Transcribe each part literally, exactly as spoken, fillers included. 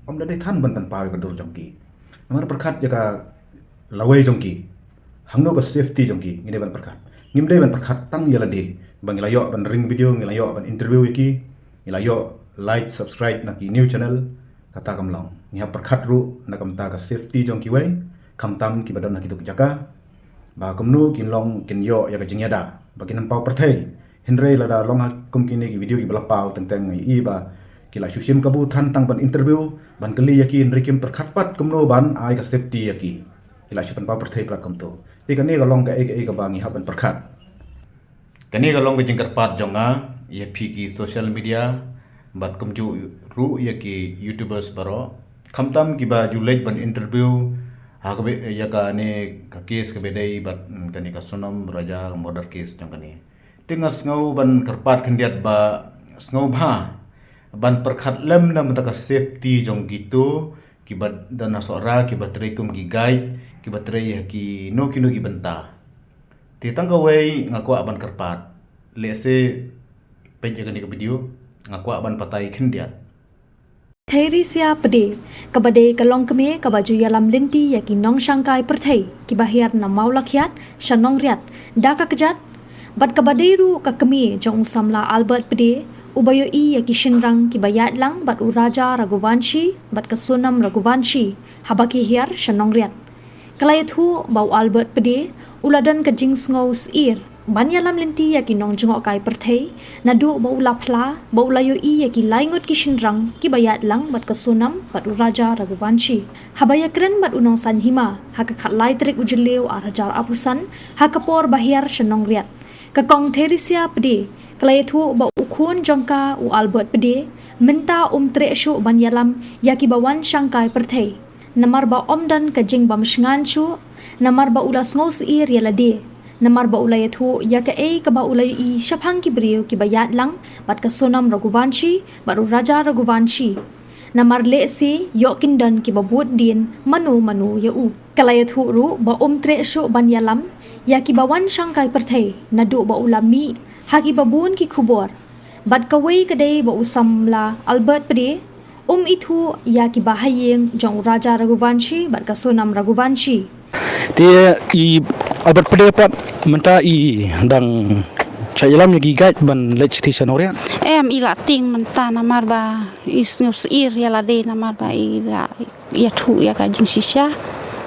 Ym da dei than ban pynpaw ïa ka dur jong ki. Namar pyrkhat ïa ka lawei jong ki, hangno ka safety jong ki, ngi dei ban pyrkhat. Ngim dei ban pyrkhat tang ïa lade ba ngi la ïoh ban ring video, ngi la ïoh ban interview ïa ki, ngi la ïoh like, subscribe na ki new channel. Kata kam long. Ngi hap pyrkhat ruh na ka bynta ka safety jong kiwei, khamtam kiba don ha kito ki jaka, ba kumno kin long, kin ïoh ïa ka jingïada ba kin ym paw pyrthei. Hynrei lada long ha kum kine ki video kiba la paw, teng teng ngi i ba ki la shu shim kabu than tang ban interview, ban kylli ïa ki, hynrei kim pyrkhat pat kumno ban ai ka safety ïa ki. Ki la shu pynpaw pyrthei pat kumto. Te kane ka long kaei kaei kaba ngi hap ban pyrkhat. Kane ka long ka jingkyrpad jong nga ïa phi ki social media, bad kumjuh ruh ïa ki YouTubers baroh, khamtam kiba ju leit ban interview ha kaba ïa kane ka case kaba dei bad, mm, kane ka Sonam Raja murder case jong kane. Te nga sngew ban kyrpad khyndiat ba sngewbha ban pyrkhat lem na bynta ka safety jong kito kiba don ha Sohra, kiba trei kum ki guide, kiba trei ha kino kino ki bynta. Te tang kawei nga kwah ban kyrpad. Lehse peit ïa kane ka video, nga kwah ban batai khyndiat. Theresia Pde, kaba dei ka longkmie kaba ju ïalam lynti ïa ki nongshangkai pyrthei kiba hiar na Mawlakhiat sha Nongriat da ka kjat, bad kaba dei ruh ka kmie jong u samla Albert Pde, uba ïohi ïa ki shynrang kiba ïaid lang bad u Raja Raghuvanshi bad ka Sonam Raghuvanshi haba ki hiar sha Nongriat. Ka la ïathuh ba u Albert Pde u la don ka jingsngew sheptieng ban ïalam lynti ïa ki nongjngohkai pyrthei naduh ba u la phla ba u la ïohi ïa ki laingut ki shynrang kiba ïaid lang bad ka Sonam bad u Raja Raghuvanshi. Haba ïakren bad u Nongsaiñ Hima ha ka khatlai tarik u Jylliew arhajar arphew san, ha ka por ba hiar sha Nongriat, ka Kong Theresia Pde ka la ïathuh ba u khun jong ka, u Albert Pde, mynta um treh shuh ban ïalam ïa kiba wan shangkai pyrthei, namar ba ym don ka jingbymshngaiñ shuh, namar ba u la sngew sheptieng ïa lade, namar ba u la ïathuh ïa kaei kaba u la ïohi shaphang ki briew kiba ïaid lang bad ka Sonam Raghuvanshi bad u Raja Raghuvanshi. Namar lehse ïoh kin don kiba bud dien mano mano ïa u. Ka la ïathuh ruh ba um treh shuh ban ïalam ïa kiba wan shangkai pyrthei naduh ba u la mih ha kiba bun ki khubor. Bad kawei ka dei ba u samla Albert Pde um ithuh ïa kiba ha ïing jong u Raja Raghuvanshi bad ka Sonam Raghuvanshi. Te i Albert Pde pat mynta i dang shah ïalam ïa ki guide ban leit shatei sha Nongriat. Em, i la tieng mynta namar ba i sngew sheptieng ïa lade namar ba i la ïathuh ïa ka jingshisha.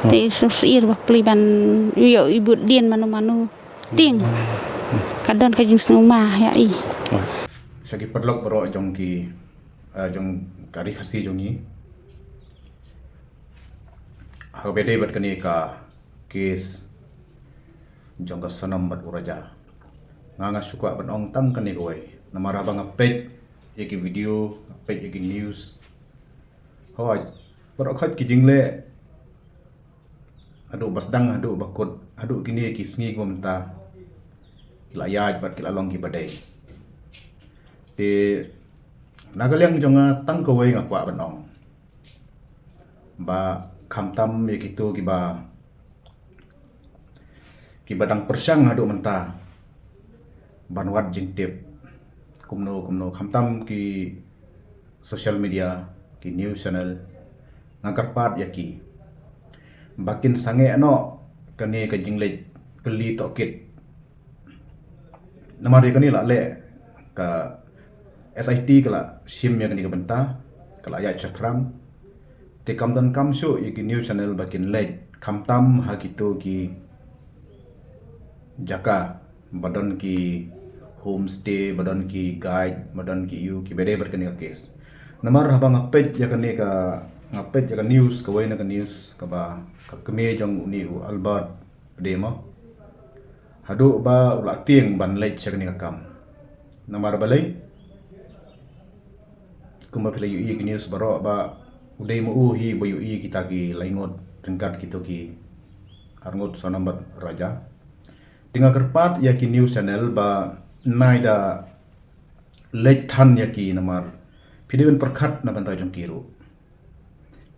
Te i sngew sheptieng ba plie ban ïoh i bud dien mano mano. Tieng. Ka don ka jingsngewma ïa i. Sha ki paralok baroh jong ki, eh, jong ka Ri Khasi jong ngi, ha kaba ïadei bad kane ka case jong ka Sonam bad u Raja, nga nga shu kwah ban ong tang kane kawei. Namar haba nga peit ïa ki video, nga peit ïa ki news, hooid, baroh khoit ki jingleh, haduh ba sdang haduh ba kut, haduh kine ki sngi kiba mynta, ki la ïaid bad ki la long kiba dei. Te na ka liang jong nga tang kawei nga kwah ban ong ba khamtam ïa kito kiba, kiba dang pyrshang haduh mynta ban wad jingtip kumno kumno, khamtam ki social media, ki news channel, nga kyrpad ïa ki ba kin sangeh noh kane ka jingleit kylli tohkit. Namar ïa kane la leh, ka S I T ka la shim ïa kane ka bynta, ka la ïaid shaphang. Te kam donkam shuh ïa ki news channel ba kin leit khamtam ha kito ki jaka ba don ki homestay, ba don ki guide, ba don ki ïew kiba dei bad kane ka case. Namar haba nga peit ïa kane ka, nga peit ïa ka news, kawei na ka news kaba ka kmie jong une u Albert Pde mo, haduh ba u la tieng ban leit sha kane ka kam. Namar balei? Kumba phi la ïohi ïa ki news baroh ba u dei ma u hi ba ïohi kita ki laingut ryngkat kito ki arngut Sonam bad Raja. Te nga kyrpad ïa ki news channel ba nai da leit than ïa ki namar phi dei ban pyrkhat na bynta jong ki ruh.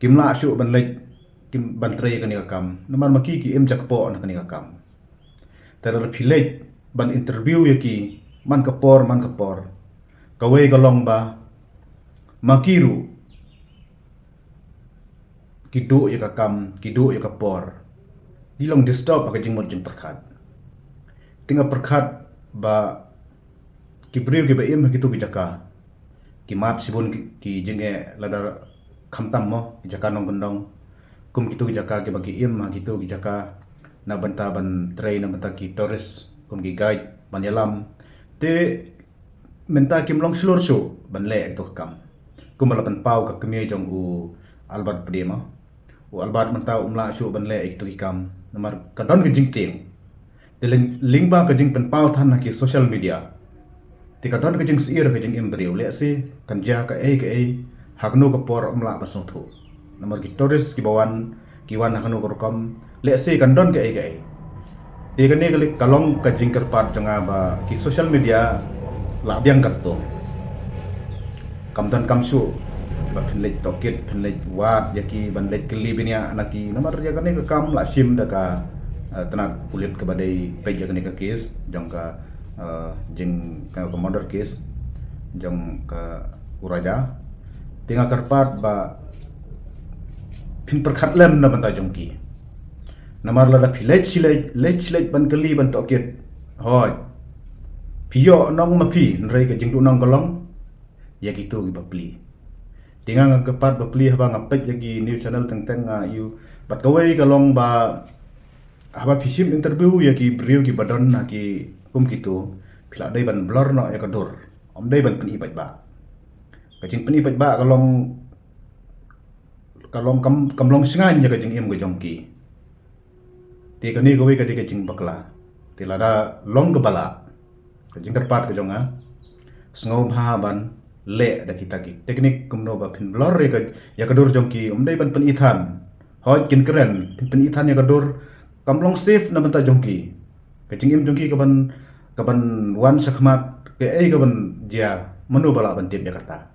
Kim lah shuh ban leit, kim ban trei kane ka kam namar ma ki ki im jakpoh na kane ka kam. Te lada phi leit ban interview ïa ki man ka por man ka por, kawei ka long ba ma ki ruh ki duh ïa ka kam, ki duh ïa ka por. Ki long disturb ha ka jingmut jingpyrkhat. Te nga pyrkhat ba ki briew kiba im ha kito ki jaka, ki mad shibun ki, ki jingeh lada khamtam mo, ki jaka nongkyndong. Kum kito ki jaka kiba ki im ha kito ki jaka na bynta ban trei, na bynta ki tourist, kum ki guide, ban ïalam. Te mynta kim long shlur shuh ban leh ïa kito ki kam. Kumba la pynpaw ka kmie jong u Albert Pdeng mo. U Albert mynta um lah shuh ban leh ïa kito ki kam namar ka don ka jingtieng. Te lyng-, lyngba ka jingpynpaw than ha ki social media, te ka don ka jingsyier ka jingim briew, lehse kan jia kaei kaei, ha kano ka por um lah ban sngewthuh. Namar ki tourist kiba wan, ki wan ha kano ka rukom, lehse kan don kaei kaei. Te kane ka li-, ka long ka jingkyrpad jong nga ba ki social media lah biang katto. Kam donkam shuh ba phin leit tohkit, phin leit wad ïa ki, ban leit kylli bniah na ki. Namar ïa kane ka kam lah shim da ka, eh, tnat pulit kaba dei peit ïa kane ka case jong ka, eh, jing ka, ka murder case jong ka u Raja. Te nga kyrpad ba phin pyrkhat lem na bynta jong ki. Namar lada phi leit shi leit, leit shi leit ban kylli, ban tohkit, hooid, phi ïoh nong ma phi, hynrei ka jingduhnong ka long ïa kito kiba plie. Te nga, nga kyrpad ba plie, haba nga peit ïa ki news channel teng teng, nga ïohi. Bad kawei ka long ba haba phi shim interview ïa ki briew kiba don ha ki, kum kito, phi lah dei ban blur noh ïa ka dur. Ym dei ban pyni paidbah. Ka jingpyni paidbah ka long, ka long kam, kam long shngaiñ ïa ka jingim ka jong ki. Te kane kawei ka dei ka jingbakla. Te lada long kaba lah, ka jingkyrpad ka jong nga, sngewbha ban leh da kita ki teknik kumno ba phin blur ïa ka, ïa ka dur jong ki, ym dei ban pyni than. Hooid, kin kren, phin pyni than ïa ka dur, kam long safe na bynta jong ki. Ka jingim jong ki kaban, kaban wan shakhmat, kaei kaban jia, mano ba lah ban tip ïa kata.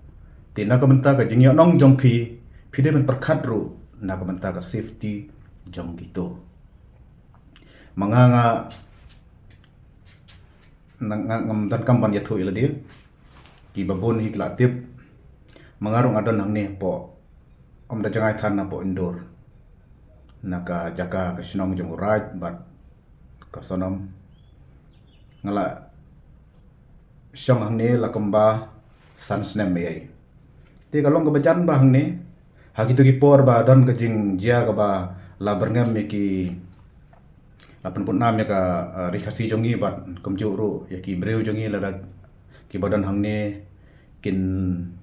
Te na ka bynta ka jingïohnong jong phi, phi dei ban pyrkhat ruh na ka bynta ka safety jong kito. Ma nga, nga, nga, nga, ngam donkam ban ïathuh ïa lade. Kiba bun hi ki la tip. Ma nga ruh nga don hangne hapoh, ym da jngai than, hapoh Indore, na ka jaka, ka shnong jong u Raid bad ka Sonam. Nga la shong hangne la kumba san snem ei ei. Te ka long kaba jan ba hangne, ha kito ki por ba don ka jingjia kaba la byrngem ïa ki, la pynbun nam ïa ka, eh, Ri Khasi jong ngi bad kumjuh ruh ïa ki briew jong ngi lada kiba don hangne kin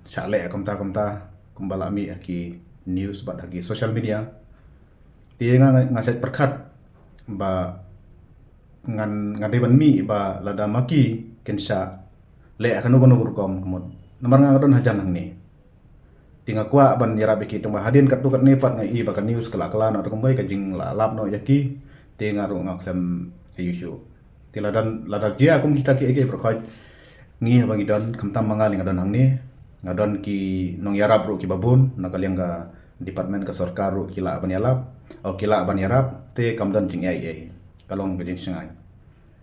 shah leh kumta kumta, kumba la mih ha ki news bad ha ki social media. Te nga, nga, nga shait pyrkhat ba ngan, nga dei ban mih ba lada ma ki kin shah leh kano kano ka rukom ka mut. Namar nga, nga don hajan hangne. Te nga kwah ban ïarap ïa ki, tang ba hadien katto katne pat nga i ba ka news ka la kylla noh, te kumba ka jing la lap noh ïa ki, te nga ruh nga khlem ïa ïohi shuh. Te lada, lada jia kum kita kiei kiei baroh khoit, ngi haba ngi don, khamtam ma nga lei nga don hangne, nga don ki nongïarap ruh kiba bun na ka liang ka department ka sorkar ruh ki lah ban ïalap, o ki lah ban ïarap, te kam don jingaiei. Ka long ka jingshngaiñ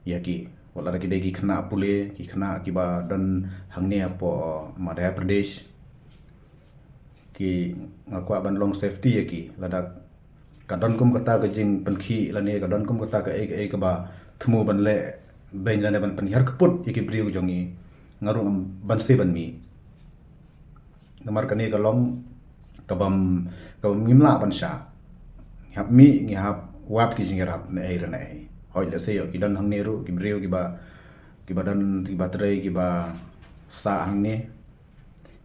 ïa ki. Wat lada ki dei ki khynnah pule, ki khynnah kiba don hangne hapoh Madhya Pradesh, ki, nga kwah ban long safety ïa ki. Lada ka don kum kata ka jingpynkhih lane ka don kum kata kaei kaei kaba thmu ban leh beiñ lane ban pynhiar kput ïa ki briew jong ngi, nga ruh ngam banse ban mih. Namar kane ka long kabam, kabam ngim lah ban shah. Ngi hap mih, ngi hap wad ki jingïarap ne ei re ne ei. Hooid, lehse ïoh ki don hangne ruh ki briew kiba, kiba don, kiba trei, kiba sah hangne.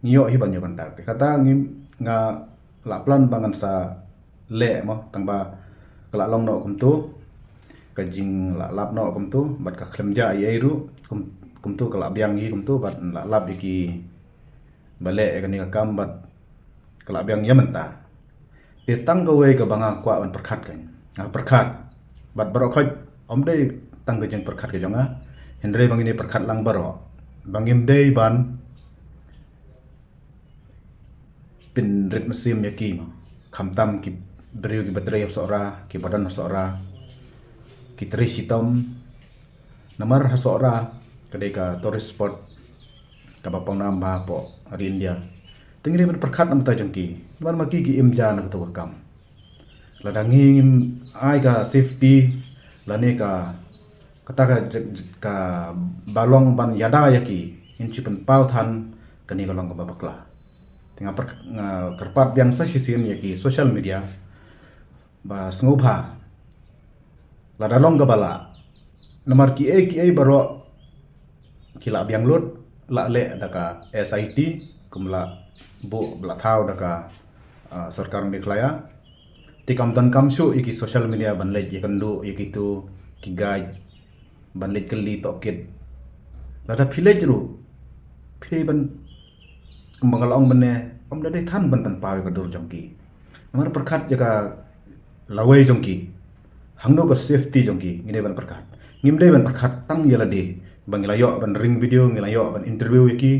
Ngi ïoh hi ban ïoh contact. Kata ngim, nga la plan ba ngan sa leh mo, tang ba ka la long noh kumto, ka jing la lap noh kumto, bad ka khlem jia ei ei ruh, kum, kumto ka la biang hi kumto, bad la lap ïa ki ba leh ïa kane ka kam, bad ka la biang ïa mynta. Te tang kawei kaba nga kwah ban pyrkhat kan, nga pyrkhat, bad baroh khoit, ym dei tang ka jingpyrkhat ka jong nga, hynrei ba ngin ïa pyrkhat lang baroh ba ngim dei ban pynrit mynsiem ïa ki mo. Khamtam ki briew kiba trei ha Sohra, kiba don ha Sohra, ki trei shitom. Namar ha Sohra ka dei ka tourist spot kaba pawnam bha hapoh ri India. Te ngi dei ban pyrkhat na ka bynta jong ki. Namar ma ki ki im ja na kato ka kam. Lada ngim ai ka safety lane ka kata ka, ka ba long ban ïada ïa ki, ngin shu pynpaw than kane ka long kaba bakla. Te nga kyrpad biang sa shisien ïa ki social media ba sngewbha, lada long kaba lah, namar kiei kiei baroh ki la biang lut, la leh da ka S I T, kum la buh ba la thaw da ka, ah, sorkar Meghalaya. Te kam don kam shuh ïa ki social media ban leit ïakynduh ïa kitu ki guide, ban leit kylli tohkit. Lada phi leit ruh, phi ban, kumba nga la ong mynne, ym da dei than ban pynpaw ïa ka dur jong ki. Namar pyrkhat ïa ka lawei jong ki, hangno ka safety jong ki, ngi dei ban pyrkhat. Ngim dei ban pyrkhat tang ïa lade ba ngi la ïoh ban ring video, ngi la ïoh ban interview ïa ki,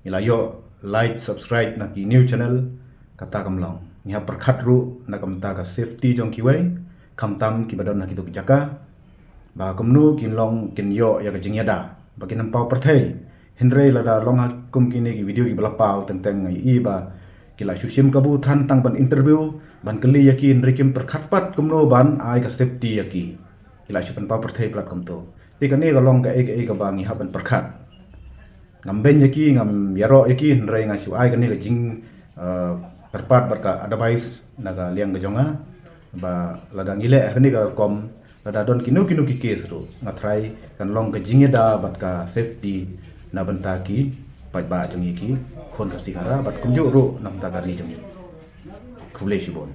ngi la ïoh like, subscribe na ki new channel. Kata kam long. Ngi hap pyrkhat ruh na ka bynta ka safety jong kiwei, khamtam kiba don ha kitu ki jaka, ba kumno kin long, kin ïoh ïa ka jingïada ba kin ym paw pyrthei. Hynrei lada long ha kum kine ki video kiba la paw, teng teng nga ïohi ba ki la shu shim kabu than tang ban interview, ban kylli ïa ki, hynrei kim pyrkhat pat kumno ban ai ka safety ïa ki. Ki la shu pynpaw pyrthei palat kumtu. Te kane ka long kaei kaei kaba ngi hap ban pyrkhat. Ngam beiñ ïa ki, ngam ïaroh ïa ki, hynrei nga shu ai kane ka jing, eh, kyrpad bad ka advice na ka liang ka jong nga, ba lada ngi leh ha kane ka rukom, lada don kino kino ki case ruh, nga tharai kan long ka jingïada bad ka safety na bynta ki paidbah jong ngi, ki khun Khasi Khara, bad kumjuh ruh na bynta ka ri jong ngi. Khublei shibun.